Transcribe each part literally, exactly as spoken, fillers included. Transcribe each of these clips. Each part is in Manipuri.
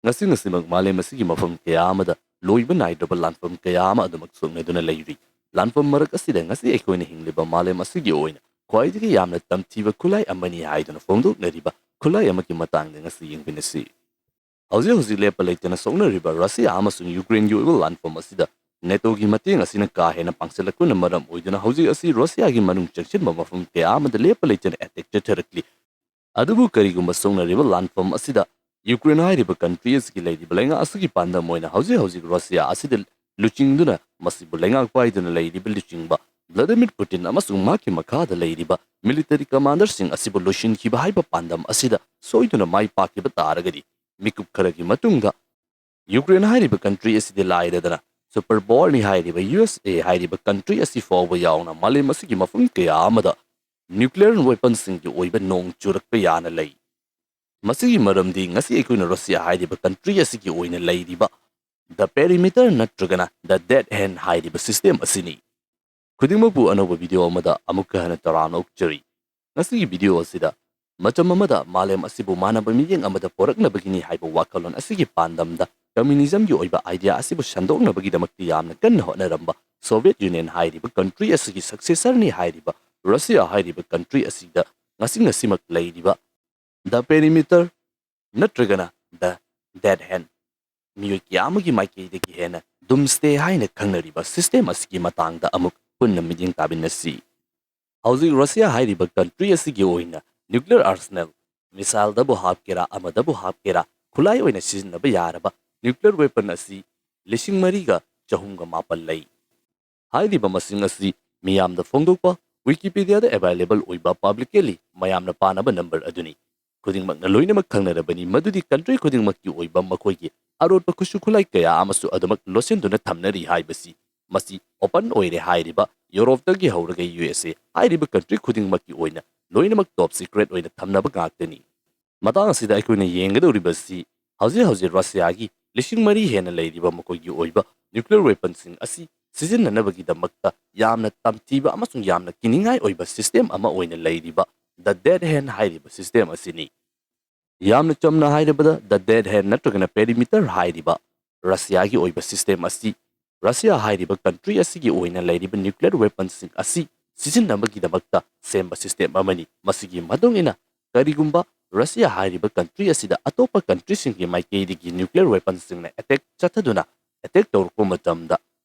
ꯉꯁꯤ ꯉꯁꯤꯃꯛ ꯃꯥꯂꯦꯝ ꯑꯁꯤꯒꯤ ꯃꯐꯝ ꯀꯌꯥ ꯑꯃꯗ ꯂꯣꯏꯕ ꯅꯥꯏꯗ꯭ꯔꯕ ꯂꯥꯟꯐꯝ ꯀꯌꯥ ꯑꯃ ꯑꯗꯨꯃꯛ ꯁꯣꯛꯅꯗꯨꯅ ꯂꯩꯔꯤ꯫ ꯂꯥꯟꯐꯝ ꯃꯔꯛ ꯑꯁꯤꯗ ꯉꯁꯤ ꯑꯩꯈꯣꯏꯅ ꯍꯤꯡꯂꯤꯕ ꯃꯥꯂꯦꯝ ꯑꯁꯤꯒꯤ ꯑꯣꯏꯅ ꯈ꯭ꯋꯥꯏꯗꯒꯤ ꯌꯥꯝꯅ ꯇꯝꯊꯤꯕ ꯈꯨꯠꯂꯥꯏ ꯑꯃꯅꯤ ꯍꯥꯏꯗꯨꯅ ꯐꯣꯡꯗꯣꯛꯅꯔꯤꯕ ꯈꯨꯠꯂꯥꯏ ꯑꯃꯒꯤ ꯃꯇꯥꯡꯗ ꯉꯁꯤ ꯌꯦꯡꯃꯤꯟꯅꯁꯤ꯫ ꯍꯧꯖꯤꯛ ꯍꯧꯖꯤꯛ ꯂꯦꯞꯄ ꯂꯩꯇꯅ ꯁꯣꯛꯅꯔꯤꯕ ꯔꯁꯤꯌꯥ ꯑꯃꯁꯨꯡ ꯌꯨꯀ꯭ꯔꯦꯟꯒꯤ ꯑꯣꯏꯕ ꯂꯥꯟꯐꯝ ꯑꯁꯤꯗ ꯅꯦꯇꯣꯒꯤ ꯃꯇꯦꯡ ꯑꯁꯤꯅ ꯀꯥ ꯍꯦꯟꯅ ꯄꯥꯡꯁꯤꯜꯂꯛꯄꯅ ꯃꯔꯝ ꯑꯣꯏꯗꯨꯅ ꯍꯧꯖꯤꯛ ꯑꯁꯤ ꯔꯁꯤꯌꯥꯒꯤ ꯃꯅꯨꯡ ꯆꯪꯁꯤꯟꯕ ꯃꯐꯝ ꯀꯌꯥ ꯑꯃꯗ ꯂꯦꯞꯄ ꯂꯩꯇꯅ ꯑꯦꯇꯦꯛ ꯆꯠꯊꯔꯛꯂꯤ꯫ ꯑꯗꯨꯕꯨ ꯀꯔꯤꯒꯨꯝꯕ ꯁꯣꯛꯅꯔꯤꯕ ꯂꯥꯟꯐꯝ ꯑꯁꯤꯗ ꯌꯨꯀ꯭ꯔꯦꯟ ꯍꯥꯏꯔꯤꯕ ꯀꯟꯇ꯭ꯔꯤ ꯑꯁꯤꯒꯤ ꯂꯩꯔꯤꯕ ꯂꯩꯉꯥꯛ ꯑꯁꯤꯒꯤ ꯄꯥꯟꯗꯝ ꯑꯣꯏꯅ ꯍꯧꯖꯤꯛ ꯍꯧꯖꯤꯛ ꯔꯁꯤꯌꯥ ꯑꯁꯤꯗ ꯂꯨꯆꯤꯡꯗꯨꯅ ꯃꯁꯤꯕꯨ ꯂꯩꯉꯥꯛ ꯄꯥꯏꯗꯨꯅ ꯂꯩꯔꯤꯕ ꯂꯨꯆꯤꯡꯕ ꯚ꯭ꯂꯥꯗꯤꯃꯤꯔ ꯄꯨꯇꯤꯟ ꯑꯃꯁꯨꯡ ꯃꯍꯥꯛꯀꯤ ꯃꯈꯥꯗ ꯂꯩꯔꯤꯕ ꯃꯤꯂꯤꯇꯔꯤ ꯀꯃꯥꯟꯗꯔꯁꯤꯡ ꯑꯁꯤꯕꯨ ꯂꯣꯏꯁꯤꯟꯈꯤꯕ ꯍꯥꯏꯕ ꯄꯥꯟꯗꯝ ꯑꯁꯤꯗ ꯁꯣꯏꯗꯨꯅ ꯃꯥꯏ ꯄꯥꯛꯈꯤꯕ ꯇꯥꯔꯒꯗꯤ, ꯃꯤꯀꯨꯞ ꯈꯔꯒꯤ ꯃꯇꯨꯡꯗ ꯌꯨꯀ꯭ꯔꯦꯟ ꯍꯥꯏꯔꯤꯕ ꯀꯟꯇ꯭ꯔꯤ ꯑꯁꯤꯗꯤ ꯂꯥꯏꯔꯗꯅ ꯁꯨꯄꯔ ꯄꯥꯋꯔꯅꯤ ꯍꯥꯏꯔꯤꯕ ꯌꯨ ꯑꯦꯁ ꯑꯦ ꯍꯥꯏꯔꯤꯕ ꯀꯟꯇ꯭ꯔꯤ ꯑꯁꯤ ꯐꯥꯎꯕ ꯌꯥꯎꯅ ꯃꯥꯂꯦꯝ ꯑꯁꯤꯒꯤ ꯃꯐꯝ ꯀꯌꯥ ꯑꯃꯗ ꯅ꯭ꯌꯨꯀ꯭ꯂꯤꯌꯔ ꯋꯦꯄꯟꯁꯤꯡꯒꯤ ꯑꯣꯏꯕ ꯅꯣꯡ ꯆꯨꯔꯛꯄ ꯌꯥꯅ ꯂꯩ꯫ ꯃꯁꯤꯒꯤ ꯃꯔꯝꯗꯤ ꯉꯁꯤ ꯑꯩꯈꯣꯏꯅ ꯔꯁꯤꯌꯥ ꯍꯥꯏꯔꯤꯕ ꯀꯟꯇ꯭ꯔꯤ ꯑꯁꯤꯒꯤ ꯑꯣꯏꯅ ꯂꯩꯔꯤꯕ ꯗ ꯄꯦꯔꯤꯃꯤꯇꯔ ꯅꯠꯇ꯭ꯔꯒꯅ ꯗ ꯗꯦꯗ ꯍꯦꯟ ꯍꯥꯏꯔꯤꯕ ꯁꯤꯁꯇꯦꯝ ꯑꯁꯤꯅꯤ꯫ ꯈꯨꯗꯤꯡꯃꯛꯄꯨ ꯑꯅꯧꯕ ꯚꯤꯗꯤꯑꯣ ꯑꯃꯗ ꯑꯃꯨꯛꯀ ꯍꯟꯅ ꯇꯔꯥꯝꯅ ꯑꯣꯛꯆꯔꯤ꯫ ꯉꯁꯤꯒꯤ ꯚꯤꯗꯤꯑꯣ ꯑꯁꯤꯗ ꯃꯇꯝ ꯑꯃꯗ ꯃꯥꯂꯦꯝ ꯑꯁꯤꯕꯨ ꯃꯥꯟꯅꯕ ꯃꯤꯠꯌꯦꯡ ꯑꯃꯗ ꯄꯨꯔꯛꯅꯕꯒꯤꯅꯤ ꯍꯥꯏꯕ ꯋꯥꯈꯜꯂꯣꯟ ꯑꯁꯤꯒꯤ ꯄꯥꯟꯗꯝꯗ ꯀꯝꯃ꯭ꯌꯨꯅꯤꯖꯝꯒꯤ ꯑꯣꯏꯕ ꯑꯥꯏꯗꯤꯌꯥ ꯑꯁꯤꯕꯨ ꯁꯟꯗꯣꯛꯅꯕꯒꯤꯗꯃꯛꯇ ꯌꯥꯝꯅ ꯀꯟꯅ ꯍꯣꯠꯅꯔꯝꯕ ꯁꯣꯚꯤꯌꯦꯠ ꯌꯨꯅꯤꯌꯟ ꯍꯥꯏꯔꯤꯕ ꯀꯟꯇ꯭ꯔꯤ ꯑꯁꯤꯒꯤ ꯁꯛꯁꯦꯁꯔꯅꯤ ꯍꯥꯏꯔꯤꯕ ꯔꯁꯤꯌꯥ ꯍꯥꯏꯔꯤꯕ ꯀꯟꯇ꯭ꯔꯤ ꯑꯁꯤꯗ ꯉꯁꯤ ꯉꯁꯤꯃꯛ ꯂꯩꯔꯤꯕ ꯗ ꯄꯦꯔꯤꯃꯤꯇꯔ ꯅꯠꯇ꯭ꯔꯒꯅ ꯗ ꯗꯦꯗ ꯍꯦꯟ, ꯃꯤꯑꯣꯏ ꯀꯌꯥ ꯑꯃꯒꯤ ꯃꯥꯏꯀꯩꯗꯒꯤ ꯍꯦꯟꯅ ꯗꯨꯝꯁꯗꯦ ꯍꯥꯏꯅ ꯈꯪꯅꯔꯤꯕ ꯁꯤꯁꯇꯦꯝ ꯑꯁꯤꯒꯤ ꯃꯇꯥꯡꯗ ꯑꯃꯨꯛ ꯄꯨꯟꯅ ꯃꯤꯠꯌꯦꯡ ꯇꯥꯃꯤꯟꯅꯁꯤ꯫ ꯍꯧꯖꯤꯛ ꯔꯁꯤꯌꯥ ꯍꯥꯏꯔꯤꯕ ꯀꯟꯇ꯭ꯔꯤ ꯑꯁꯤꯒꯤ ꯑꯣꯏꯅ ꯅ꯭ꯌꯨꯀ꯭ꯂꯤꯌꯔ ꯑꯥꯔꯁꯅꯦꯜ, ꯃꯤꯁꯥꯏꯜꯗꯕꯨ ꯍꯥꯞꯀꯦꯔꯥ ꯑꯃꯗꯕꯨ ꯍꯥꯞꯀꯦꯔꯥ, ꯈꯨꯠꯂꯥꯏ ꯑꯣꯏꯅ ꯁꯤꯖꯤꯟꯅꯕ ꯌꯥꯔꯕ ꯅ꯭ꯌꯨꯀ꯭ꯂꯤꯌꯔ ꯋꯦꯄꯟ ꯑꯁꯤ ꯂꯤꯁꯤꯡ ꯃꯔꯤꯒ ꯆꯍꯨꯝꯒ ꯃꯥꯄꯟ ꯂꯩ꯫ ꯍꯥꯏꯔꯤꯕ ꯃꯁꯤꯡ ꯑꯁꯤ ꯃꯤꯌꯥꯝꯗ ꯐꯣꯡꯗꯣꯛꯄ, ꯋꯤꯀꯤꯄꯤꯗꯤꯌꯥꯗ ꯑꯦꯚꯥꯏꯂꯦꯕꯜ ꯑꯣꯏꯕ ꯄꯕ꯭ꯂꯤꯀꯦꯂꯤ ꯃꯌꯥꯝꯅ ꯄꯥꯅꯕ ꯅꯝꯕꯔ ꯑꯗꯨꯅꯤ꯫ ꯈꯨꯗꯤꯡꯃꯛꯅ ꯂꯣꯏꯅꯃꯛ ꯈꯪꯅꯔꯕꯅꯤ ꯃꯗꯨꯗꯤ ꯀꯟꯇ꯭ꯔꯤ ꯈꯨꯗꯤꯡꯃꯛꯀꯤ ꯑꯣꯏꯕ ꯃꯈꯣꯏꯒꯤ ꯑꯔꯣꯠꯄ ꯈꯨꯠꯁꯨ ꯈꯨꯠꯂꯥꯏ ꯀꯌꯥ ꯑꯃꯁꯨ ꯑꯗꯨꯃꯛ ꯂꯣꯠꯁꯤꯟꯗꯨꯅ ꯊꯝꯅꯔꯤ ꯍꯥꯏꯕꯁꯤ꯫ ꯃꯁꯤ ꯑꯣꯄꯟ ꯑꯣꯏꯔꯦ ꯍꯥꯏꯔꯤꯕ ꯌꯨꯔꯣꯞꯇꯒꯤ ꯍꯧꯔꯒ ꯌꯨ ꯑꯦꯁ ꯑꯦ ꯍꯥꯏꯔꯤꯕ ꯀꯟꯇ꯭ꯔꯤ ꯈꯨꯗꯤꯡꯃꯛꯀꯤ ꯑꯣꯏꯅ ꯂꯣꯏꯅꯃꯛ ꯇꯣꯞ ꯁꯤꯀ꯭ꯔꯦꯠ ꯑꯣꯏꯅ ꯊꯝꯅꯕ ꯉꯥꯛꯇꯅꯤ꯫ ꯃꯇꯥꯡ ꯑꯁꯤꯗ ꯑꯩꯈꯣꯏꯅ ꯌꯦꯡꯒꯗꯧꯔꯤꯕꯁꯤ ꯍꯧꯖꯤꯛ ꯍꯧꯖꯤꯛ ꯔꯁꯤꯌꯥꯒꯤ ꯂꯤꯁꯤꯡ ꯃꯔꯤ ꯍꯦꯟꯅ ꯂꯩꯔꯤꯕ ꯃꯈꯣꯏꯒꯤ ꯑꯣꯏꯕ ꯅ꯭ꯌꯨꯀ꯭ꯂꯤꯌꯔ ꯋꯦꯄꯟꯁꯤꯡ ꯑꯁꯤ ꯁꯤꯖꯤꯟꯅꯅꯕꯒꯤꯗꯃꯛꯇ ꯌꯥꯝꯅ ꯇꯝꯊꯤꯕ ꯑꯃꯁꯨꯡ ꯌꯥꯝꯅ ꯀꯤꯅꯤꯡꯉꯥꯏ ꯑꯣꯏꯕ ꯁꯤꯁꯇꯦꯝ ꯑꯃ ꯑꯣꯏꯅ ꯂꯩꯔꯤꯕ ꯗ ꯗꯦꯗ ꯍꯦꯟ ꯍꯥꯏꯔꯤꯕ ꯁꯤꯁꯇꯦꯝ ꯑꯁꯤꯅꯤ꯫ ꯌꯥꯝꯅ ꯆꯝꯅ ꯍꯥꯏꯔꯕꯗ, the dead hand ꯅꯠꯇ꯭ꯔꯒꯅ perimeter ꯍꯥꯏꯔꯤꯕ ꯔꯁꯤꯌꯥꯒꯤ ꯑꯣꯏꯕ system ꯑꯁꯤ, ꯔꯁꯤꯌꯥ ꯍꯥꯏꯔꯤꯕ country ꯑꯁꯤꯒꯤ ꯑꯣꯏꯅ ꯂꯩꯔꯤꯕ nuclear weaponꯁꯤꯡ ꯑꯁꯤ ꯁꯤꯖꯤꯟꯅꯕꯒꯤꯗꯃꯛꯇ ꯁꯦꯝꯕ system ꯑꯃꯅꯤ꯫ ꯃꯁꯤꯒꯤ ꯃꯇꯨꯡ ꯏꯟꯅ, ꯀꯔꯤꯒꯨꯝꯕ ꯔꯁꯤꯌꯥ ꯍꯥꯏꯔꯤꯕ country ꯑꯁꯤꯗ ꯑꯇꯣꯞꯄ countryꯁꯤꯡꯒꯤ ꯃꯥꯏꯀꯩꯗꯒꯤ nuclear weaponꯁꯤꯡꯅ attack ꯆꯠꯊꯗꯨꯅ attack ꯇꯧꯔꯛꯄ ꯃꯇꯝꯗ,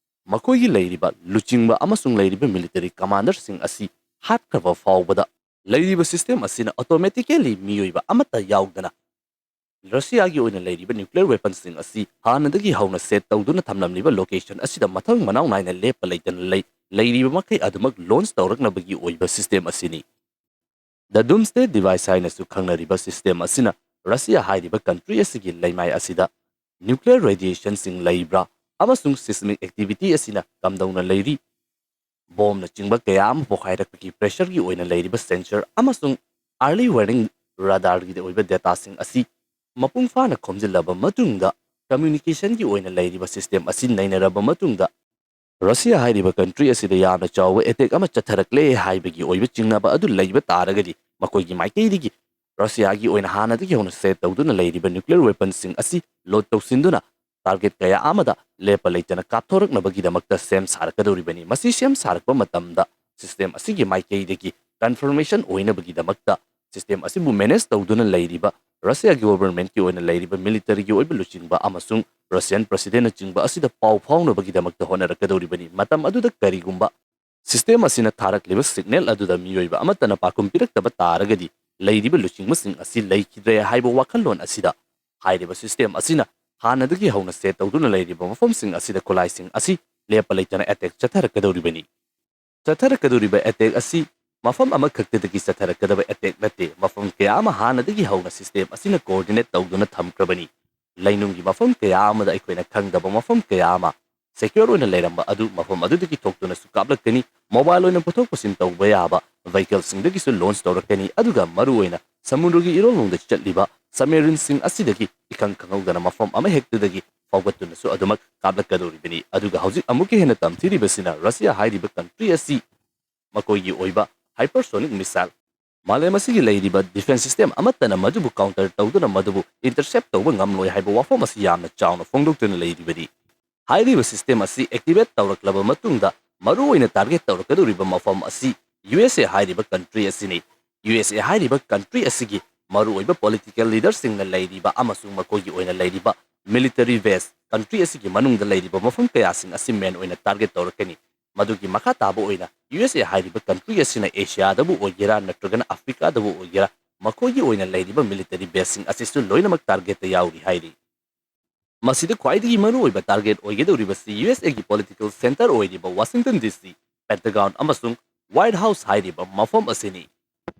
ꯃꯈꯣꯏꯒꯤ ꯂꯩꯔꯤꯕ ꯂꯨꯆꯤꯡꯕ ꯑꯃꯁꯨꯡ ꯂꯩꯔꯤꯕ military commanderꯁꯤꯡ ꯑꯁꯤ ꯍꯥꯠꯈ꯭ꯔꯕ ꯐꯥꯎꯕꯗ, ꯂꯩꯔꯤꯕ system ꯑꯁꯤꯅ automatically ꯃꯤꯑꯣꯏꯕ ꯑꯃꯠꯇ ꯌꯥꯎꯗꯅ ꯔꯁꯤꯌꯥꯒꯤ ꯑꯣꯏꯅ ꯂꯩꯔꯤꯕ nuclear weaponꯁꯤꯡ ꯑꯁꯤ ꯍꯥꯟꯅꯗꯒꯤ ꯍꯧꯅ set ꯇꯧꯗꯨꯅ ꯊꯝꯂꯝꯂꯤꯕ location ꯑꯁꯤꯗ ꯃꯊꯪ ꯃꯅꯥꯎ ꯅꯥꯏꯅ ꯂꯦꯞꯄ ꯂꯩꯇꯅ ꯂꯩ-, ꯂꯩꯔꯤꯕ ꯃꯈꯩ ꯑꯗꯨꯃꯛ launch ꯇꯧꯔꯛꯅꯕꯒꯤ ꯑꯣꯏꯕ system ꯑꯁꯤꯅꯤ꯫ The Doomsday Device ꯍꯥꯏꯅꯁꯨ ꯈꯪꯅꯔꯤꯕ system ꯑꯁꯤꯅ ꯔꯁꯤꯌꯥ ꯍꯥꯏꯔꯤꯕ country ꯑꯁꯤꯒꯤ ꯂꯩꯃꯥꯏ ꯑꯁꯤꯗ nuclear radiationꯁꯤꯡ ꯂꯩꯕ꯭ꯔꯥ ꯑꯃꯁꯨꯡ seismic activity ꯑꯁꯤꯅ ꯀꯝꯗꯧꯅ ꯂꯩꯔꯤ, ꯕꯣꯝꯅꯆꯤꯡꯕ ꯀꯌꯥ ꯑꯃ ꯄꯣꯈꯥꯏꯔꯛꯄꯒꯤ pressureꯒꯤ ꯑꯣꯏꯅ ꯂꯩꯔꯤꯕ sensor ꯑꯃꯁꯨꯡ early warning radarꯒꯤ ꯑꯣꯏꯕ dataꯁꯤꯡ ꯑꯁꯤ ꯃꯄꯨꯡ ꯐꯥꯅ ꯈꯣꯝꯖꯤꯜꯂꯕ ꯃꯇꯨꯡꯗ, communicationꯒꯤ ꯑꯣꯏꯅ ꯂꯩꯔꯤꯕ system ꯑꯁꯤ ꯅꯩꯅꯔꯕ ꯃꯇꯨꯡꯗ, ꯔꯁꯤꯌꯥ ꯍꯥꯏꯔꯤꯕ country ꯑꯁꯤꯗ ꯌꯥꯝꯅ ꯆꯥꯎꯕ attack ꯑꯃ ꯆꯠꯊꯔꯛꯂꯦ ꯍꯥꯏꯕꯒꯤ ꯑꯣꯏꯕ ꯆꯤꯡꯅꯕ ꯑꯗꯨ ꯂꯩꯕ ꯇꯥꯔꯒꯗꯤ, ꯃꯈꯣꯏꯒꯤ ꯃꯥꯏꯀꯩꯗꯒꯤ ꯔꯁꯤꯌꯥꯒꯤ ꯑꯣꯏꯅ ꯍꯥꯟꯅꯗꯒꯤ ꯍꯧꯅ set ꯇꯧꯗꯨꯅ ꯂꯩꯔꯤꯕ nuclear weaponꯁꯤꯡ ꯑꯁꯤ load ꯇꯧꯁꯤꯟꯗꯨꯅ target ꯀꯌꯥ ꯑꯃꯗ ꯂꯦꯞꯄ ꯂꯩꯇꯅ ꯀꯥꯞꯊꯣꯔꯛꯅꯕꯒꯤꯗꯃꯛꯇ ꯁꯦꯝ ꯁꯥꯔꯛꯀꯗꯧꯔꯤꯕꯅꯤ꯫ ꯃꯁꯤ ꯁꯦꯝ ꯁꯥꯔꯛꯄ ꯃꯇꯝꯗ system ꯑꯁꯤꯒꯤ ꯃꯥꯏꯀꯩꯗꯒꯤ confirmation ꯑꯣꯏꯅꯕꯒꯤꯗꯃꯛꯇ system ꯑꯁꯤꯕꯨ manage ꯇꯧꯗꯨꯅ ꯂꯩꯔꯤꯕ ꯔꯁꯤꯌꯥꯒꯤ governmentꯀꯤ ꯑꯣꯏꯅ ꯂꯩꯔꯤꯕ militaryꯒꯤ ꯑꯣꯏꯕ ꯂꯨꯆꯤꯡꯕ ꯑꯃꯁꯨꯡ Russian presidentꯅꯆꯤꯡꯕ ꯑꯁꯤꯗ ꯄꯥꯎ ꯐꯥꯎꯅꯕꯒꯤꯗꯃꯛꯇ ꯍꯣꯠꯅꯔꯛꯀꯗꯧꯔꯤꯕꯅꯤ꯫ ꯃꯇꯝ ꯑꯗꯨꯗ ꯀꯔꯤꯒꯨꯝꯕ system ꯑꯁꯤꯅ ꯊꯥꯔꯛꯂꯤꯕ signal ꯑꯗꯨꯗ ꯃꯤꯑꯣꯏꯕ ꯑꯃꯠꯇꯅ ꯄꯥꯎꯈꯨꯝ ꯄꯤꯔꯛꯇꯕ ꯇꯥꯔꯒꯗꯤ, ꯂꯩꯔꯤꯕ ꯂꯨꯆꯤꯡꯕꯁꯤꯡ ꯑꯁꯤ ꯂꯩꯈꯤꯗ꯭ꯔꯦ ꯍꯥꯏꯕ ꯋꯥꯈꯜꯂꯣꯟ ꯑꯁꯤꯗ, ꯍꯥꯏꯔꯤꯕ system ꯑꯁꯤꯅ ꯍꯥꯟꯅꯗꯒꯤ ꯍꯧꯅ set ꯇꯧꯗꯨꯅ ꯂꯩꯔꯤꯕ ꯃꯐꯝꯁꯤꯡ ꯑꯁꯤꯗ ꯈꯨꯠꯂꯥꯏꯁꯤꯡ ꯑꯁꯤ ꯂꯦꯞꯄ ꯂꯩꯇꯅ attack ꯆꯠꯊꯔꯛꯀꯗꯧꯔꯤꯕꯅꯤ꯫ ꯆꯠꯊꯔꯛꯀꯗꯧꯔꯤꯕ attack ꯑꯁꯤ ꯃꯐꯝ ꯑꯃꯈꯛꯇꯗꯒꯤ ꯆꯠꯊꯔꯛꯀꯗꯕ attack ꯅꯠꯇꯦ꯫ ꯃꯐꯝ ꯀꯌꯥ ꯑꯃ ꯍꯥꯟꯅꯗꯒꯤ ꯍꯧꯅ system ꯑꯁꯤꯅ coordinate ꯇꯧꯗꯨꯅ ꯊꯝꯈ꯭ꯔꯕꯅꯤ꯫ ꯂꯩꯅꯨꯡꯒꯤ ꯃꯐꯝ ꯀꯌꯥ ꯑꯃꯗ ꯑꯩꯈꯣꯏꯅ ꯈꯪꯗꯕ ꯃꯐꯝ ꯀꯌꯥ ꯑꯃ secure ꯑꯣꯏꯅ ꯂꯩꯔꯝꯕ ꯑꯗꯨ ꯃꯐꯝ ꯑꯗꯨꯗꯒꯤ ꯊꯣꯛꯇꯨꯅꯁꯨ ꯀꯥꯞꯂꯛꯀꯅꯤ꯫ Mobile ꯑꯣꯏꯅ ꯄꯨꯊꯣꯛ ꯄꯨꯁꯤꯟ ꯇꯧꯕ ꯌꯥꯕ vehicleꯁꯤꯡꯗꯒꯤꯁꯨ launch ꯇꯧꯔꯛꯀꯅꯤ꯫ ꯑꯗꯨꯒ ꯃꯔꯨꯑꯣꯏꯅ ꯁꯃꯨꯗ꯭ꯔꯒꯤ ꯏꯔꯣꯜꯂꯣꯝꯗ ꯆꯠꯂꯤꯕ submarineꯁꯤꯡ ꯑꯁꯤꯗꯒꯤ ꯏꯈꯪ ꯈꯪꯍꯧꯗꯅ ꯃꯐꯝ ꯑꯃꯍꯦꯛꯇꯗꯒꯤ ꯐꯥꯎꯒꯠꯇꯨꯅꯁꯨ ꯑꯗꯨꯃꯛ ꯀꯥꯞꯂꯛꯀꯗꯧꯔꯤꯕꯅꯤ꯫ ꯑꯗꯨꯒ ꯍꯧꯖꯤꯛ ꯑꯃꯨꯛꯀ ꯍꯦꯟꯅ ꯇꯝꯊꯤꯔꯤꯕꯁꯤꯅ, ꯔꯁꯤꯌꯥ ꯍꯥꯏꯔꯤꯕ country ꯑꯁꯤ ꯃꯈꯣꯏꯒꯤ ꯑꯣꯏꯕ hypersonic missile ꯃꯥꯂꯦꯝ ꯑꯁꯤꯒꯤ ꯂꯩꯔꯤꯕ defence system ꯑꯃꯠꯇꯅ ꯃꯗꯨꯕꯨ counter ꯇꯧꯗꯨꯅ ꯃꯗꯨꯕꯨ intercept ꯇꯧꯕ ꯉꯝꯂꯣꯏ ꯍꯥꯏꯕ ꯋꯥꯐꯝ ꯑꯁꯤ ꯌꯥꯝꯅ ꯆꯥꯎꯅ ꯐꯣꯡꯗꯣꯛꯇꯨꯅ ꯂꯩꯔꯤꯕꯅꯤ꯫ ꯍꯥꯏꯔꯤꯕ system ꯑꯁꯤ activate ꯇꯧꯔꯛꯂꯕ ꯃꯇꯨꯡꯗ ꯃꯔꯨꯑꯣꯏꯅ target ꯇꯧꯔꯛꯀꯗꯧꯔꯤꯕ ꯃꯐꯝ ꯑꯁꯤ U S A ꯍꯥꯏꯔꯤꯕ country ꯑꯁꯤꯅꯤ꯫ U S A ꯍꯥꯏꯔꯤꯕ country ꯑꯁꯤꯒꯤ ꯃꯔꯨꯑꯣꯏꯕ political leaderꯁꯤꯡꯅ ꯂꯩꯔꯤꯕ ꯑꯃꯁꯨꯡ ꯃꯈꯣꯏꯒꯤ ꯑꯣꯏꯅ ꯂꯩꯔꯤꯕ military base, country ꯑꯁꯤꯒꯤ ꯃꯅꯨꯡꯗ ꯂꯩꯔꯤꯕ ꯃꯐꯝ ꯀꯌꯥꯁꯤꯡ ꯑꯁꯤ main ꯑꯣꯏꯅ target ꯇꯧꯔꯛꯀꯅꯤ꯫ ꯃꯗꯨꯒꯤ ꯃꯈꯥ ꯇꯥꯕ ꯑꯣꯏꯅ U S A ꯍꯥꯏꯔꯤꯕ country ꯑꯁꯤꯅ Asiaꯗꯕꯨ ꯑꯣꯏꯒꯦꯔꯥ ꯅꯠꯇ꯭ꯔꯒꯅ Africaꯗꯕꯨ ꯑꯣꯏꯒꯦꯔꯥ ꯃꯈꯣꯏꯒꯤ ꯑꯣꯏꯅ ꯂꯩꯔꯤꯕ military baseꯁꯤꯡ ꯑꯁꯤꯁꯨ ꯂꯣꯏꯅꯃꯛ targetꯇ ꯌꯥꯎꯔꯤ ꯍꯥꯏꯔꯤ꯫ ꯃꯁꯤꯗ ꯈ꯭ꯋꯥꯏꯗꯒꯤ ꯃꯔꯨꯑꯣꯏꯕ target ꯑꯣꯏꯒꯗꯧꯔꯤꯕꯁꯤ U S Aꯒꯤ political center ꯑꯣꯏꯔꯤꯕ Washington D C, Pentagon ꯑꯃꯁꯨꯡ White House ꯍꯥꯏꯔꯤꯕ ꯃꯐꯝ ꯑꯁꯤꯅꯤ꯫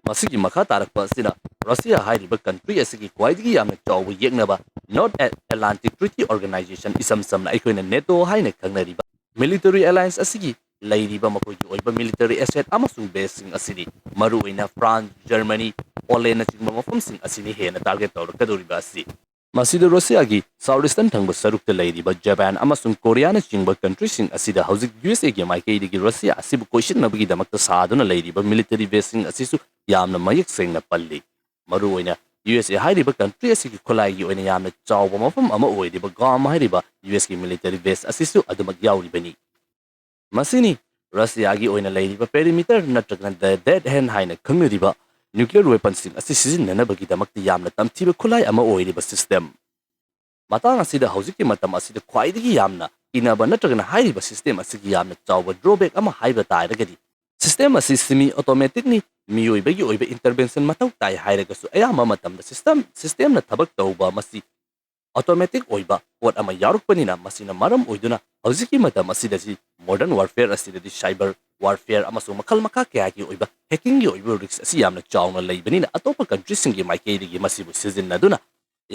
ꯃꯁꯤꯒꯤ ꯃꯈꯥ ꯇꯥꯔꯛꯄ ꯑꯁꯤꯅ Russia ꯍꯥꯏꯔꯤꯕ country ꯑꯁꯤꯒꯤ ꯈ꯭ꯋꯥꯏꯗꯒꯤ ꯌꯥꯝꯅ ꯆꯥꯎꯕ ꯌꯦꯛꯅꯕ North Atlantic Treaty Organization, ꯏꯁꯝ ꯁꯝꯅ ꯑꯩꯈꯣꯏꯅ NATO ꯍꯥꯏꯅ ꯈꯪꯅꯔꯤꯕ military alliance ꯑꯁꯤꯒꯤ ꯂꯩꯔꯤꯕ ꯃꯈꯣꯏꯒꯤ ꯑꯣꯏꯕ military asset ꯑꯃꯁꯨꯡ baseꯁꯤꯡ ꯑꯁꯤꯅꯤ꯫ ꯃꯔꯨꯑꯣꯏꯅ France, Germany, Polandꯅꯆꯤꯡꯕ ꯃꯐꯝꯁꯤꯡ ꯑꯁꯤꯅꯤ ꯍꯦꯟꯅ target ꯇꯧꯔꯛꯀꯗꯧꯔꯤꯕ ꯑꯁꯤ꯫ ꯃꯁꯤꯗ Russiaꯒꯤ South Eastern ꯊꯪꯕ ꯁꯔꯨꯛꯇ ꯂꯩꯔꯤꯕ Japan ꯑꯃꯁꯨꯡ Koreaꯅꯆꯤꯡꯕ countryꯁꯤꯡ ꯑꯁꯤꯗ ꯍꯧꯖꯤꯛ U S Aꯒꯤ ꯃꯥꯏꯀꯩꯗꯒꯤ Russia ꯑꯁꯤꯕꯨ ꯀꯣꯏꯁꯤꯟꯅꯕꯒꯤꯗꯃꯛꯇ ꯁꯥꯗꯨꯅ ꯂꯩꯔꯤꯕ military baseꯁꯤꯡ ꯑꯁꯤꯁꯨ ꯌꯥꯝꯅ ꯃꯌꯦꯛ ꯁꯦꯡꯅ ꯄꯜꯂꯤ꯫ ꯃꯔꯨꯑꯣꯏꯅ U S A ꯍꯥꯏꯔꯤꯕ country ꯑꯁꯤꯒꯤ ꯈꯨꯠꯂꯥꯏꯒꯤ ꯑꯣꯏꯅ ꯌꯥꯝꯅ ꯆꯥꯎꯕ ꯃꯐꯝ ꯑꯃ ꯑꯣꯏꯔꯤꯕ Guam ꯍꯥꯏꯔꯤꯕ U S ꯀꯤ military base ꯑꯁꯤꯁꯨ ꯑꯗꯨꯃꯛ ꯌꯥꯎꯔꯤꯕꯅꯤ꯫ ꯃꯁꯤꯅꯤ Russiaꯒꯤ ꯑꯣꯏꯅ ꯂꯩꯔꯤꯕ perimeter ꯅꯠꯇ꯭ꯔꯒꯅ the dead hand ꯍꯥꯏꯅ ꯈꯪꯅꯔꯤꯕ nuclear weaponꯁꯤꯡ ꯑꯁꯤ ꯁꯤꯖꯤꯟꯅꯅꯕꯒꯤꯗꯃꯛꯇ ꯌꯥꯝꯅ ꯇꯝꯊꯤꯕ ꯈꯨꯠꯂꯥꯏ ꯑꯃ ꯑꯣꯏꯔꯤꯕ system꯫ ꯃꯇꯥꯡ ꯑꯁꯤꯗ ꯍꯧꯖꯤꯛꯀꯤ ꯃꯇꯝ ꯑꯁꯤꯗ ꯈ꯭ꯋꯥꯏꯗꯒꯤ ꯌꯥꯝꯅ ꯀꯤꯅꯕ ꯅꯠꯇ꯭ꯔꯒꯅ ꯍꯥꯏꯔꯤꯕ system ꯑꯁꯤꯒꯤ ꯌꯥꯝꯅ ꯆꯥꯎꯕ drawback ꯑꯃ ꯍꯥꯏꯕ ꯇꯥꯔꯒꯗꯤ system ꯑꯁꯤ semi automaticꯅꯤ꯫ ꯃꯤꯑꯣꯏꯕꯒꯤ ꯑꯣꯏꯕ intervention ꯃꯊꯧ ꯇꯥꯏ ꯍꯥꯏꯔꯒꯁꯨ ꯑꯌꯥꯝꯕ ꯃꯇꯝꯗ system systemꯅ ꯊꯕꯛ ꯇꯧꯕ ꯃꯁꯤ automatic ꯑꯣꯏꯕ ꯄꯣꯠ ꯑꯃ ꯌꯥꯎꯔꯛꯄꯅꯤꯅ ꯃꯁꯤꯅ ꯃꯔꯝ ꯑꯣꯏꯗꯨꯅ ꯍꯧꯖꯤꯛꯀꯤ ꯃꯇꯝ ꯑꯁꯤꯗꯗꯤ modern warfare ꯑꯁꯤꯗꯗꯤ cyber warfare ꯑꯃꯁꯨꯡ ꯃꯈꯜ ꯃꯈꯥ ꯀꯌꯥꯒꯤ ꯑꯣꯏꯕ hackingꯒꯤ ꯑꯣꯏꯕ risk ꯑꯁꯤ ꯌꯥꯝꯅ ꯆꯥꯎꯅ ꯂꯩꯕꯅꯤꯅ ꯑꯇꯣꯞꯄ countryꯁꯤꯡꯒꯤ ꯃꯥꯏꯀꯩꯗꯒꯤ ꯃꯁꯤꯕꯨ ꯁꯤꯖꯤꯟꯅꯗꯨꯅ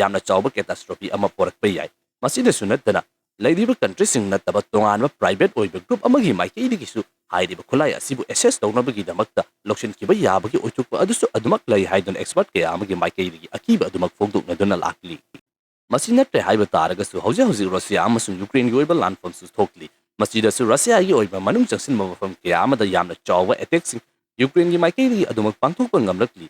ꯌꯥꯝꯅ ꯆꯥꯎꯕ catastrophe ꯑꯃ ꯄꯣꯔꯛꯄ ꯌꯥꯏ꯫ ꯃꯁꯤꯗꯁꯨ ꯅꯠꯇꯅ ꯂꯩꯔꯤꯕ countryꯁꯤꯡ ꯅꯠꯇꯕ ꯇꯣꯉꯥꯟꯕ private ꯑꯣꯏꯕ group ꯑꯃꯒꯤ ꯃꯥꯏꯀꯩꯗꯒꯤꯁꯨ ꯍꯥꯏꯔꯤꯕ ꯈꯨꯠꯂꯥꯏ ꯑꯁꯤꯕꯨ access ꯇꯧꯅꯕꯒꯤꯗꯃꯛꯇ ꯂꯧꯁꯤꯟꯈꯤꯕ ꯌꯥꯕꯒꯤ ꯑꯣꯏꯊꯣꯛꯄ ꯑꯗꯨꯁꯨ ꯑꯗꯨꯃꯛ ꯂꯩ ꯍꯥꯏꯗꯨꯅ expert ꯀꯌꯥ ꯑꯃꯒꯤ ꯃꯥꯏꯀꯩꯗꯒꯤ ꯑꯀꯤꯕ ꯑꯗꯨꯃꯛ ꯐꯣꯡꯗꯣꯛꯅꯗꯨꯅ ꯂꯥꯛꯂꯤ꯫ ꯃꯁꯤ ꯅꯠꯇ꯭ꯔꯦ ꯍꯥꯏꯕ ꯇꯥꯔꯒꯁꯨ ꯍꯧꯖꯤꯛ ꯍꯧꯖꯤꯛ Russia ꯑꯃꯁꯨꯡ Ukraineꯒꯤ ꯑꯣꯏꯕ ꯂꯥꯟꯐꯝꯁꯨ ꯊꯣꯛꯂꯤ꯫ ꯃꯁꯤꯗꯁꯨ Russiaꯒꯤ ꯑꯣꯏꯕ ꯃꯅꯨꯡ ꯆꯪꯁꯤꯟꯕ ꯃꯐꯝ ꯀꯌꯥ ꯑꯃꯗ ꯌꯥꯝꯅ ꯆꯥꯎꯕ attackꯁꯤꯡ ꯌꯨꯀ꯭ꯔꯦꯟꯒꯤ ꯃꯥꯏꯀꯩꯗꯒꯤ ꯑꯗꯨꯃꯛ ꯄꯥꯡꯊꯣꯛꯄ ꯉꯝꯂꯛꯂꯤ꯫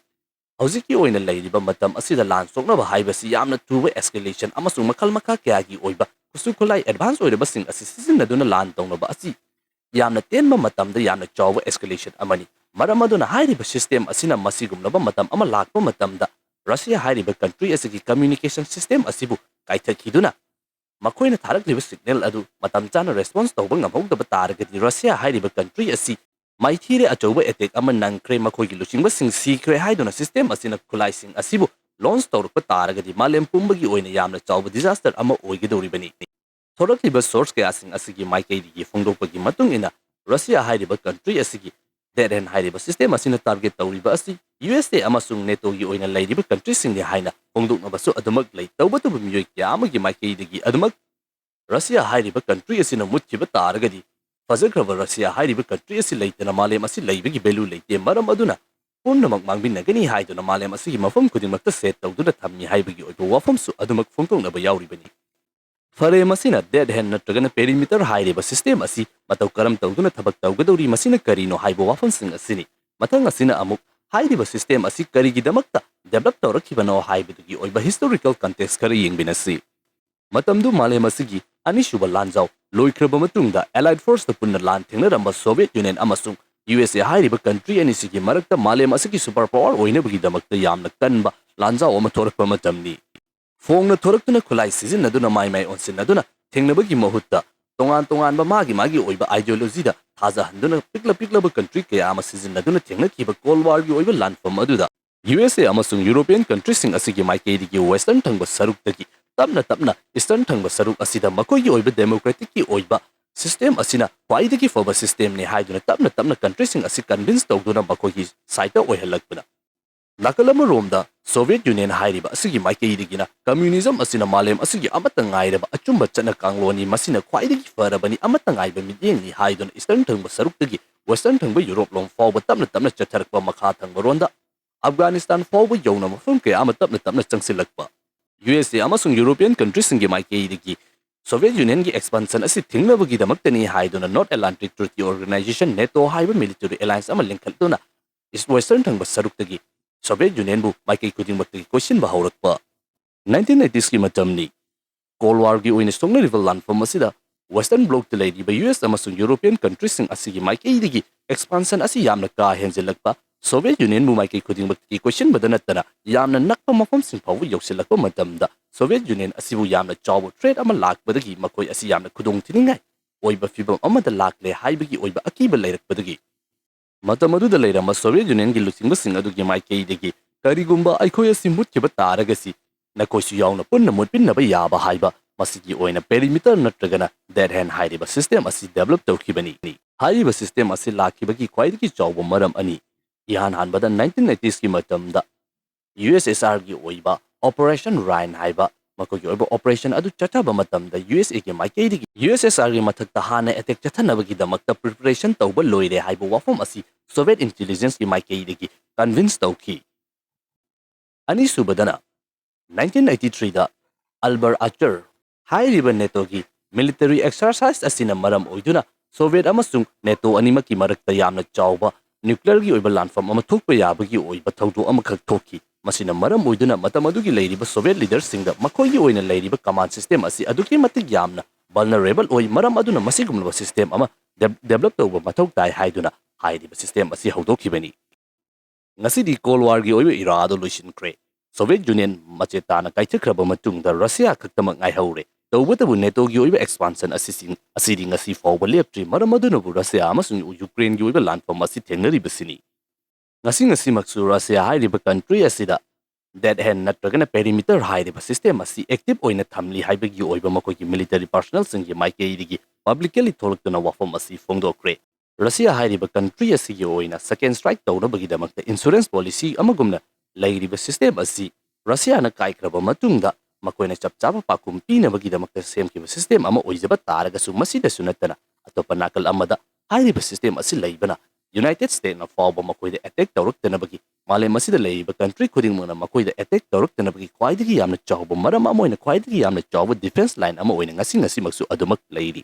ꯍꯧꯖꯤꯛꯀꯤ ꯑꯣꯏꯅ ꯂꯩꯔꯤꯕ ꯃꯇꯝ ꯑꯁꯤꯗ ꯂꯥꯟ ꯁꯣꯛꯅꯕ ꯍꯥꯏꯕꯁꯤ ꯌꯥꯝꯅ ꯊꯨꯕ escalation ꯑꯃꯁꯨꯡ ꯃꯈꯜ ꯃꯈꯥ ꯀꯌꯥꯒꯤ ꯑꯣꯏꯕ ꯈꯨꯠꯁꯨ ꯈꯨꯠꯂꯥꯏ advance ꯑꯣꯏꯔꯕꯁꯤꯡ ꯑꯁꯤ ꯁꯤꯖꯤꯟꯅꯗꯨꯅ ꯂꯥꯟ ꯇꯧꯅꯕ ꯑꯁꯤ ꯌꯥꯝꯅ ꯇꯦꯟꯕ ꯃꯇꯝꯗ ꯌꯥꯝꯅ ꯆꯥꯎꯕ escalation ꯑꯃꯅꯤ꯫ ꯃꯔꯝ ꯑꯗꯨꯅ ꯍꯥꯏꯔꯤꯕ system ꯑꯁꯤꯅ ꯃꯁꯤꯒꯨꯝꯂꯕ ꯃꯇꯝ ꯑꯃ ꯂꯥꯛꯄ ꯃꯇꯝꯗ ꯔꯁꯤꯌꯥ ꯍꯥꯏꯔꯤꯕ country ꯑꯁꯤꯒꯤ communication system ꯑꯁꯤꯕꯨ ꯀꯥꯏꯊꯈꯤꯗꯨꯅ ꯃꯈꯣꯏꯅ ꯊꯥꯔꯛꯂꯤꯕ signal ꯑꯗꯨ ꯃꯇꯝ ꯆꯥꯅ response ꯇꯧꯕ ꯉꯝꯍꯧꯗꯕ ꯇꯥꯔꯒꯗꯤ ꯔꯁꯤꯌꯥ ꯍꯥꯏꯔꯤꯕ country ꯑꯁꯤ ꯃꯥꯏꯊꯤꯔꯦ ꯑꯆꯧꯕ attack ꯑꯃ ꯅꯪꯈ꯭ꯔꯦ, ꯃꯈꯣꯏꯒꯤ ꯂꯨꯆꯤꯡꯕꯁꯤꯡ ꯁꯤꯈ꯭ꯔꯦ ꯍꯥꯏꯗꯨꯅ system ꯑꯁꯤꯅ ꯈꯨꯠꯂꯥꯏꯁꯤꯡ ꯑꯁꯤꯕꯨ launch ꯇꯧꯔꯛꯄ ꯇꯥꯔꯒꯗꯤ ꯃꯥꯂꯦꯝ ꯄꯨꯝꯕꯒꯤ ꯑꯣꯏꯅ ꯌꯥꯝꯅ ꯆꯥꯎꯕ disaster ꯑꯃ ꯑꯣꯏꯒꯗꯧꯔꯤꯕꯅꯤ꯫ ꯊꯣꯔꯛꯂꯤꯕ source ꯀꯌꯥꯁꯤꯡ ꯑꯁꯤꯒꯤ ꯃꯥꯏꯀꯩꯗꯒꯤ ꯐꯣꯡꯗꯣꯛꯄꯒꯤ ꯃꯇꯨꯡ ꯏꯟꯅ ꯔꯁꯤꯌꯥ ꯍꯥꯏꯔꯤꯕ country ꯑꯁꯤꯒꯤ Dead Hand ꯍꯥꯏꯔꯤꯕ system ꯑꯁꯤꯅ target ꯇꯧꯔꯤꯕ ꯑꯁꯤ ꯌꯨ ꯑꯦꯁ ꯑꯦ ꯑꯃꯁꯨꯡ ꯅꯦꯇꯣꯒꯤ ꯑꯣꯏꯅ ꯂꯩꯔꯤꯕ countryꯁꯤꯡꯅꯤ ꯍꯥꯏꯅ ꯐꯣꯡꯗꯣꯛꯅꯕꯁꯨ ꯑꯗꯨꯃꯛ ꯂꯩ꯫ ꯇꯧꯕꯇꯕꯨ ꯃꯤꯑꯣꯏ ꯀꯌꯥ ꯑꯃꯒꯤ ꯃꯥꯏꯀꯩꯗꯒꯤ ꯑꯗꯨꯃꯛ ꯔꯁꯤꯌꯥ ꯍꯥꯏꯔꯤꯕ country ꯑꯁꯤꯅ ꯃꯨꯠꯈꯤꯕ ꯇꯥꯔꯒꯗꯤ ꯐꯖꯈ꯭ꯔꯕ ꯔꯁꯤꯌꯥ ꯍꯥꯏꯔꯤꯕ country ꯑꯁꯤ ꯂꯩꯇꯅ ꯃꯥꯂꯦꯝ ꯑꯁꯤ ꯂꯩꯕꯒꯤ value ꯂꯩꯇꯦ꯫ ꯃꯔꯝ ꯑꯗꯨꯅ ꯄꯨꯝꯅꯃꯛ ꯃꯥꯡꯃꯤꯟꯅꯒꯅꯤ ꯍꯥꯏꯗꯨꯅ ꯃꯥꯂꯦꯝ ꯑꯁꯤꯒꯤ ꯃꯐꯝ ꯈꯨꯗꯤꯡꯃꯛꯇ set ꯇꯧꯗꯨꯅ ꯊꯝꯃꯤ ꯍꯥꯏꯕꯒꯤ ꯑꯣꯏꯕ ꯋꯥꯐꯝꯁꯨ ꯑꯗꯨꯃꯛ ꯐꯣꯡꯗꯣꯛꯅꯕ ꯌꯥꯎꯔꯤꯕꯅꯤ꯫ ꯐꯔꯦ, ꯃꯁꯤꯅ Dead Hand ꯅꯠꯇ꯭ꯔꯒꯅ perimeter ꯍꯥꯏꯔꯤꯕ system ꯑꯁꯤ ꯃꯇꯧ ꯀꯔꯝ ꯇꯧꯗꯨꯅ ꯊꯕꯛ ꯇꯧꯒꯗꯧꯔꯤ, ꯃꯁꯤꯅ ꯀꯔꯤꯅꯣ ꯍꯥꯏꯕ ꯋꯥꯐꯝꯁꯤꯡ ꯑꯁꯤꯅꯤ꯫ ꯃꯊꯪ ꯑꯁꯤꯅ ꯑꯃꯨꯛ ꯍꯥꯏꯔꯤꯕ system ꯑꯁꯤ ꯀꯔꯤꯒꯤꯗꯃꯛꯇ develop ꯇꯧꯔꯛꯈꯤꯕꯅꯣ ꯍꯥꯏꯕꯗꯨꯒꯤ ꯑꯣꯏꯕ historical context ꯈꯔ ꯌꯦꯡꯃꯤꯟꯅꯁꯤ꯫ ꯃꯇꯝꯗꯨ ꯃꯥꯂꯦꯝ ꯑꯁꯤꯒꯤ ꯑꯅꯤꯁꯨꯕ ꯂꯥꯟꯖꯥꯎ ꯂꯣꯏꯈ꯭ꯔꯕ ꯃꯇꯨꯡꯗ Allied Forceꯇ ꯄꯨꯟꯅ ꯂꯥꯟ ꯊꯦꯡꯅꯔꯝꯕ Soviet Union ꯑꯃꯁꯨꯡ ꯌꯨ ꯑꯦꯁ ꯑꯦ ꯍꯥꯏꯔꯤꯕ country ꯑꯅꯤꯁꯤꯒꯤ ꯃꯔꯛꯇ ꯃꯥꯂꯦꯝ ꯑꯁꯤꯒꯤ super power ꯑꯣꯏꯅꯕꯒꯤꯗꯃꯛꯇ ꯌꯥꯝꯅ ꯀꯟꯕ ꯂꯥꯟꯖꯥꯎ ꯑꯃ ꯊꯣꯔꯛꯄ ꯃꯇꯝꯅꯤ꯫ ꯐꯣꯡꯅ ꯊꯣꯔꯛꯇꯨꯅ ꯈꯨꯠꯂꯥꯏ ꯁꯤꯖꯤꯟꯅꯗꯨꯅ ꯃꯥꯏ ꯃꯥꯏ ꯑꯣꯟꯁꯤꯟꯅꯗꯨꯅ ꯊꯦꯡꯅꯕꯒꯤ ꯃꯍꯨꯠꯇ ꯇꯣꯉꯥꯟ ꯇꯣꯉꯥꯟꯕ ꯃꯥꯒꯤ ꯃꯥꯒꯤ ꯑꯣꯏꯕ ideologyꯗ ꯊꯥꯖꯍꯟꯗꯨꯅ ꯄꯤꯛꯂ ꯄꯤꯛꯂꯕ country ꯀꯌꯥ ꯑꯃ ꯁꯤꯖꯤꯟꯅꯗꯨꯅ ꯊꯦꯡꯅꯈꯤꯕ Cold Warꯒꯤ ꯑꯣꯏꯕ ꯂꯥꯟꯐꯝ ꯑꯗꯨꯗ ꯌꯨ ꯑꯦꯁ ꯑꯦ ꯑꯃꯁꯨꯡ European countryꯁꯤꯡ ꯑꯁꯤꯒꯤ ꯃꯥꯏꯀꯩꯗꯒꯤ Western ꯊꯪꯕ ꯁꯔꯨꯛꯇꯒꯤ ꯇꯞꯅ ꯇꯞꯅ Eastern ꯊꯪꯕ ꯁꯔꯨꯛ ꯑꯁꯤꯗ ꯃꯈꯣꯏꯒꯤ ꯑꯣꯏꯕ democraticꯀꯤ ꯑꯣꯏꯕ system ꯑꯁꯤꯅ ꯈ꯭ꯋꯥꯏꯗꯒꯤ ꯐꯕ systemꯅꯤ ꯍꯥꯏꯗꯨꯅ ꯇꯞꯅ ꯇꯞꯅ countryꯁꯤꯡ ꯑꯁꯤ convince ꯇꯧꯗꯨꯅ ꯃꯈꯣꯏꯒꯤ sideꯇ ꯑꯣꯏꯍꯜꯂꯛꯄꯅ ꯅꯥꯀꯜ ꯑꯃꯔꯣꯝꯗ Soviet Union ꯍꯥꯏꯔꯤꯕ ꯑꯁꯤꯒꯤ ꯃꯥꯏꯀꯩꯗꯒꯤꯅ communism ꯑꯁꯤꯅ ꯃꯥꯂꯦꯝ ꯑꯁꯤꯒꯤ ꯑꯃꯠꯇ ꯉꯥꯏꯔꯕ ꯑꯆꯨꯝꯕ ꯆꯠꯅ ꯀꯥꯡꯂꯣꯟꯅꯤ, ꯃꯁꯤꯅ ꯈ꯭ꯋꯥꯏꯗꯒꯤ ꯐꯔꯕꯅꯤ, ꯑꯃꯠꯇ ꯉꯥꯏꯕ ꯃꯤꯠꯌꯦꯡꯅꯤ ꯍꯥꯏꯗꯨꯅ Eastern ꯊꯪꯕ ꯁꯔꯨꯛꯇꯒꯤ Western ꯊꯪꯕ Europe ꯂꯣꯝ ꯐꯥꯎꯕ ꯇꯞꯅ ꯇꯞꯅ ꯆꯠꯊꯔꯛꯄ, ꯃꯈꯥ ꯊꯪꯕꯔꯣꯝꯗ Afghanistan ꯐꯥꯎꯕ ꯌꯧꯅ ꯃꯐꯝ ꯀꯌꯥ ꯑꯃ ꯇꯞꯅ ꯇꯞꯅ ꯆꯪꯁꯤꯜꯂꯛꯄ꯫ ꯌꯨ ꯑꯦꯁ ꯑꯦ ꯑꯃꯁꯨꯡ European countryꯁꯤꯡꯒꯤ ꯃꯥꯏꯀꯩꯗꯒꯤ Soviet Unionꯒꯤ expansion ꯑꯁꯤ ꯊꯤꯡꯅꯕꯒꯤꯗꯃꯛꯇꯅꯤ ꯍꯥꯏꯗꯨꯅ North Atlantic Treaty Organization, NATO ꯍꯥꯏꯕ military alliance ꯑꯃ ꯂꯤꯡꯈꯠꯇꯨꯅ East Western ꯊꯪꯕ ꯁꯔꯨꯛꯇꯒꯤ Soviet Unionꯕꯨ ꯃꯥꯏꯀꯩ ꯈꯨꯗꯤꯡꯃꯛꯇꯒꯤ ꯀꯣꯏꯁꯤꯟꯕ ꯍꯧꯔꯛꯄ nineteen eightiesꯀꯤ ꯃꯇꯝꯅꯤ꯫ Cold Warꯒꯤ ꯑꯣꯏꯅ ꯁꯣꯛꯅꯔꯤꯕ ꯂꯥꯟꯐꯝ ꯑꯁꯤꯗ Western Blocꯇ ꯂꯩꯔꯤꯕ US ꯑꯃꯁꯨꯡ European countryꯁꯤꯡ ꯑꯁꯤꯒꯤ ꯃꯥꯏꯀꯩꯗꯒꯤ expansion ꯑꯁꯤ ꯌꯥꯝꯅ ꯀꯥ ꯍꯦꯟꯖꯤꯜꯂꯛꯄ, Soviet Unionꯕꯨ ꯃꯥꯏꯀꯩ ꯈꯨꯗꯤꯡꯃꯛꯇꯒꯤ ꯀꯣꯏꯁꯤꯟꯕꯗ ꯅꯠꯇꯅ ꯌꯥꯝꯅ ꯅꯛꯄ ꯃꯐꯝꯁꯤꯡ ꯐꯥꯎꯕ ꯌꯧꯁꯤꯜꯂꯛꯄ ꯃꯇꯝꯗ Soviet Union ꯑꯁꯤꯕꯨ ꯌꯥꯝꯅ ꯆꯥꯎꯕ threat ꯑꯃ ꯂꯥꯛꯄꯗꯒꯤ ꯃꯈꯣꯏ ꯑꯁꯤ ꯌꯥꯝꯅ ꯈꯨꯗꯣꯡꯊꯤꯅꯤꯡꯉꯥꯏ ꯑꯣꯏꯕ ꯐꯤꯚꯝ ꯑꯃꯗ ꯂꯥꯛꯂꯦ ꯍꯥꯏꯕꯒꯤ ꯑꯣꯏꯕ ꯑꯀꯤꯕ ꯂꯩꯔꯛꯄꯗꯒꯤ ꯃꯇꯝ ꯑꯗꯨꯗ ꯂꯩꯔꯝꯕ Soviet Unionꯒꯤ ꯂꯨꯆꯤꯡꯕꯁꯤꯡ ꯑꯗꯨꯒꯤ ꯃꯥꯏꯀꯩꯗꯒꯤ "ꯀꯔꯤꯒꯨꯝꯕ ꯑꯩꯈꯣꯏ ꯑꯁꯤ ꯃꯨꯠꯈꯤꯕ ꯇꯥꯔꯒꯁꯤ ꯅꯈꯣꯏꯁꯨ ꯌꯥꯎꯅ ꯄꯨꯟꯅ ꯃꯨꯠꯃꯤꯟꯅꯕ ꯌꯥꯕ" ꯍꯥꯏꯕ ꯃꯁꯤꯒꯤ ꯑꯣꯏꯅ perimeter ꯅꯠꯇ꯭ꯔꯒꯅ dead hand ꯍꯥꯏꯔꯤꯕ system ꯑꯁꯤ develop ꯇꯧꯈꯤꯕꯅꯤ꯫ ꯍꯥꯏꯔꯤꯕ system ꯑꯁꯤ ꯂꯥꯛꯈꯤꯕꯒꯤ ꯈ꯭ꯋꯥꯏꯗꯒꯤ ꯆꯥꯎꯕ ꯃꯔꯝ ꯑꯅꯤ꯫ ꯏꯍꯥꯟ ꯍꯥꯟꯕꯗ nineteen eightiesꯀꯤ ꯃꯇꯝꯗ USSRꯒꯤ ꯑꯣꯏꯕ Operation Rhine ꯍꯥꯏꯕ ꯃꯈꯣꯏꯒꯤ ꯑꯣꯏꯕ operation ꯑꯗꯨ ꯆꯠꯊꯕ ꯃꯇꯝꯗ USAꯒꯤ ꯃꯥꯏꯀꯩꯗꯒꯤ USSRꯒꯤ ꯃꯊꯛꯇ ꯍꯥꯟꯅ attack ꯆꯠꯊꯅꯕꯒꯤꯗꯃꯛꯇ preparation ꯇꯧꯕ ꯂꯣꯏꯔꯦ ꯍꯥꯏꯕ ꯋꯥꯐꯝ ꯑꯁꯤ Soviet intelligenceꯀꯤ ꯃꯥꯏꯀꯩꯗꯒꯤ convince ꯇꯧꯈꯤ꯫ ꯑꯅꯤꯁꯨꯕꯗꯅ nineteen eighty-threeꯗ Albert Uchter ꯍꯥꯏꯔꯤꯕ NATOꯒꯤ military exercise ꯑꯁꯤꯅ ꯃꯔꯝ ꯑꯣꯏꯗꯨꯅ Soviet ꯑꯃꯁꯨꯡ NATO ꯑꯅꯤꯃꯛꯀꯤ ꯃꯔꯛꯇ ꯌꯥꯝꯅ ꯆꯥꯎꯕ nuclearꯒꯤ ꯑꯣꯏꯕ ꯂꯥꯟꯐꯝ ꯑꯃ ꯊꯣꯛꯄ ꯌꯥꯕꯒꯤ ꯑꯣꯏꯕ ꯊꯧꯗꯣꯛ ꯑꯃꯈꯛ ꯊꯣꯛꯈꯤ꯫ ꯃꯁꯤꯅ ꯃꯔꯝ ꯑꯣꯏꯗꯨꯅ ꯃꯇꯝ ꯑꯗꯨꯒꯤ ꯂꯩꯔꯤꯕ Soviet leaderꯁꯤꯡꯗ ꯃꯈꯣꯏꯒꯤ ꯑꯣꯏꯅ ꯂꯩꯔꯤꯕ command system ꯑꯁꯤ ꯑꯗꯨꯛꯀꯤ ꯃꯇꯤꯛ ꯌꯥꯝꯅ vulnerable ꯑꯣꯏ, ꯃꯔꯝ ꯑꯗꯨꯅ ꯃꯁꯤꯒꯨꯝꯂꯕ system ꯑꯃ de-, develop ꯇꯧꯕ ꯃꯊꯧ ꯇꯥꯏ ꯍꯥꯏꯗꯨꯅ ꯍꯥꯏꯔꯤꯕ system ꯑꯁꯤ ꯍꯧꯗꯣꯛꯈꯤꯕꯅꯤ꯫ ꯉꯁꯤꯗꯤ Cold Warꯒꯤ ꯑꯣꯏꯕ era ꯑꯗꯨ ꯂꯣꯏꯁꯤꯟꯈ꯭ꯔꯦ꯫ Soviet Union ꯃꯆꯦꯠ ꯇꯥꯅ ꯀꯥꯏꯊꯈ꯭ꯔꯕ ꯃꯇꯨꯡꯗ Russia ꯈꯛꯇꯃꯛ ꯉꯥꯏꯍꯧꯔꯦ꯫ ꯇꯧꯕꯇꯕꯨ NATOꯒꯤ ꯑꯣꯏꯕ expansion ꯑꯁꯤꯁꯤꯡ ꯑꯁꯤꯗꯤ ꯉꯁꯤ ꯐꯥꯎꯕ ꯂꯦꯞꯇ꯭ꯔꯤ꯫ ꯃꯔꯝ ꯑꯗꯨꯅꯕꯨ Russia ꯑꯃꯁꯨꯡ Ukraineꯒꯤ ꯑꯣꯏꯕ ꯂꯥꯟꯐꯝ ꯑꯁꯤ ꯊꯦꯡꯅꯔꯤꯕꯁꯤꯅꯤ꯫ ꯉꯁꯤ ꯉꯁꯤꯃꯛꯁꯨ Russia ꯍꯥꯏꯔꯤꯕ country ꯑꯁꯤꯗ dead hand ꯅꯠꯇ꯭ꯔꯒꯅ perimeter ꯍꯥꯏꯔꯤꯕ system ꯑꯁꯤ active ꯑꯣꯏꯅ ꯊꯝꯂꯤ ꯍꯥꯏꯕꯒꯤ ꯑꯣꯏꯕ ꯃꯈꯣꯏꯒꯤ military personnelꯁꯤꯡꯒꯤ ꯃꯥꯏꯀꯩꯗꯒꯤ publicly ꯊꯣꯛꯂꯛꯇꯨꯅ ꯋꯥꯐꯝ ꯑꯁꯤ ꯐꯣꯡꯗꯣꯛꯈ꯭ꯔꯦ꯫ Russia ꯍꯥꯏꯔꯤꯕ country ꯑꯁꯤꯒꯤ ꯑꯣꯏꯅ second strike ꯇꯧꯅꯕꯒꯤꯗꯃꯛꯇ insurance policy ꯑꯃꯒꯨꯝꯅ ꯂꯩꯔꯤꯕ system ꯑꯁꯤ Russiaꯅ ꯀꯥꯏꯈ꯭ꯔꯕ ꯃꯇꯨꯡꯗ ꯃꯈꯣꯏꯅ ꯆꯞ ꯆꯥꯕ ꯄꯥꯎꯈꯨꯝ ꯄꯤꯅꯕꯒꯤꯗꯃꯛꯇ ꯁꯦꯝꯈꯤꯕ system ꯑꯃ ꯑꯣꯏꯖꯕ ꯇꯥꯔꯒꯁꯨ, ꯃꯁꯤꯗꯁꯨ ꯅꯠꯇꯅ ꯑꯇꯣꯞꯄ ꯅꯥꯀꯜ ꯑꯃꯗ ꯍꯥꯏꯔꯤꯕ system ꯑꯁꯤ ꯂꯩꯕꯅ United Statesꯅ ꯐꯥꯎꯕ ꯃꯈꯣꯏꯗ attack ꯇꯧꯔꯛꯇꯅꯕꯒꯤ ꯃꯥꯂꯦꯝ ꯑꯁꯤꯗ ꯂꯩꯔꯤꯕ country ꯈꯨꯗꯤꯡꯃꯛꯅ ꯃꯈꯣꯏꯗ attack ꯇꯧꯔꯛꯇꯅꯕꯒꯤ ꯈ꯭ꯋꯥꯏꯗꯒꯤ ꯌꯥꯝꯅ ꯆꯥꯎꯕ ꯃꯔꯝ ꯑꯃ ꯑꯣꯏꯅ ꯈ꯭ꯋꯥꯏꯗꯒꯤ ꯌꯥꯝꯅ ꯆꯥꯎꯕ defence line ꯑꯃ ꯑꯣꯏꯅ ꯉꯁꯤ ꯉꯁꯤꯃꯛꯁꯨ ꯑꯗꯨꯃꯛ ꯂꯩꯔꯤ꯫